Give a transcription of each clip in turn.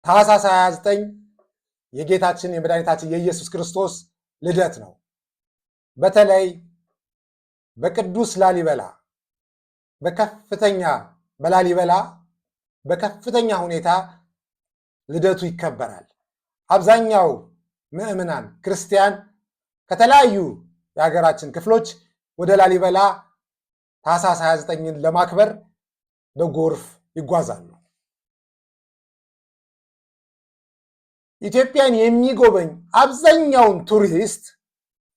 ታኅሳስ 29 የጌታችን የመድኃኒታችን የኢየሱስ ክርስቶስ ልደት ነው። በተለይ በቅዱስ ላሊበላ በከፍተኛ በላሊበላ በከፍተኛ ሁኔታ ልደቱ ይከበራል። አብዛኛው ምዕመናን ክርስቲያን ከተለያዩ የሀገራችን ክፍሎች ወደ ላሊበላ ታኅሳስ 29ን ለማክበር በጎርፍ ይጓዛሉ። ኢትዮጵያን የሚጎበኝ አብዛኛውን ቱሪስት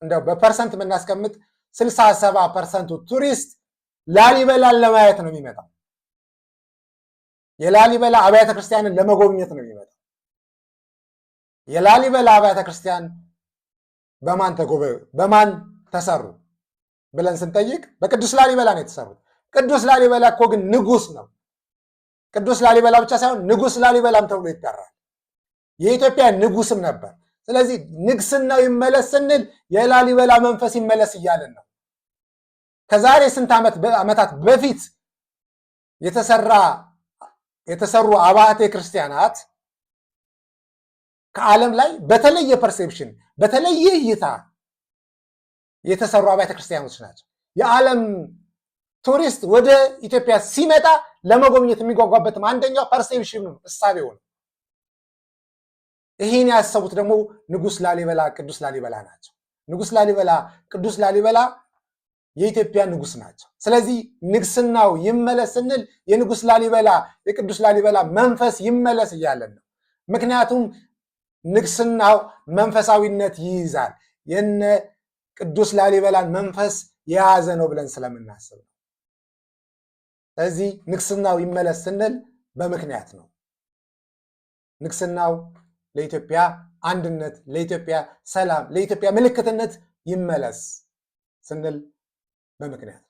እንደው በ percent የምናስቀምጥ 67% ኡ ቱሪስት ላሊበላን ለማየት ነው የሚመጣው። የላሊበላ አብያተ ክርስቲያንን ለመጎብኘት ነው የሚመጣው። የላሊበላ አብያተ ክርስቲያን በማን ተጎበ በማን ተሰሩ ብለን ስንጠይቅ በቅዱስ ላሊበላ ነው የተሰሩት። ቅዱስ ላሊበላ እኮ ግን ንጉስ ነው። ቅዱስ ላሊበላ ብቻ ሳይሆን ንጉስ ላሊበላም ተብሎ ይጠራል። የኢትዮጵያ ንጉስም ነበር። ስለዚህ ንግስናው ይመለስ ስንል የላሊበላ መንፈስ ይመለስ እያለን ነው። ከዛሬ ስንት ዓመታት በፊት የተሰሩ አብያተ ክርስቲያናት ከዓለም ላይ በተለየ perception፣ በተለየ እይታ የተሰሩ አብያተ ክርስቲያኖች ናቸው። የዓለም ቱሪስት ወደ ኢትዮጵያ ሲመጣ ለመጎብኘት የሚጓጓበትም አንደኛው perception ኑ እሳቤው ነው። ይህን ያሰቡት ደግሞ ንጉስ ላሊበላ፣ ቅዱስ ላሊበላ ናቸው። ንጉስ ላሊበላ፣ ቅዱስ ላሊበላ የኢትዮጵያ ንጉስ ናቸው። ስለዚህ ንግስናው ይመለስ ስንል የንጉስ ላሊበላ፣ የቅዱስ ላሊበላ መንፈስ ይመለስ እያለን ነው። ምክንያቱም ንግስናው መንፈሳዊነት ይይዛል። የነ ቅዱስ ላሊበላን መንፈስ የያዘ ነው ብለን ስለምናስብ ነው። ስለዚህ ንግስናው ይመለስ ስንል በምክንያት ነው። ንግስናው ለኢትዮጵያ አንድነት፣ ለኢትዮጵያ ሰላም፣ ለኢትዮጵያ ምልክትነት ይመለስ ስንል በምክንያት ነው።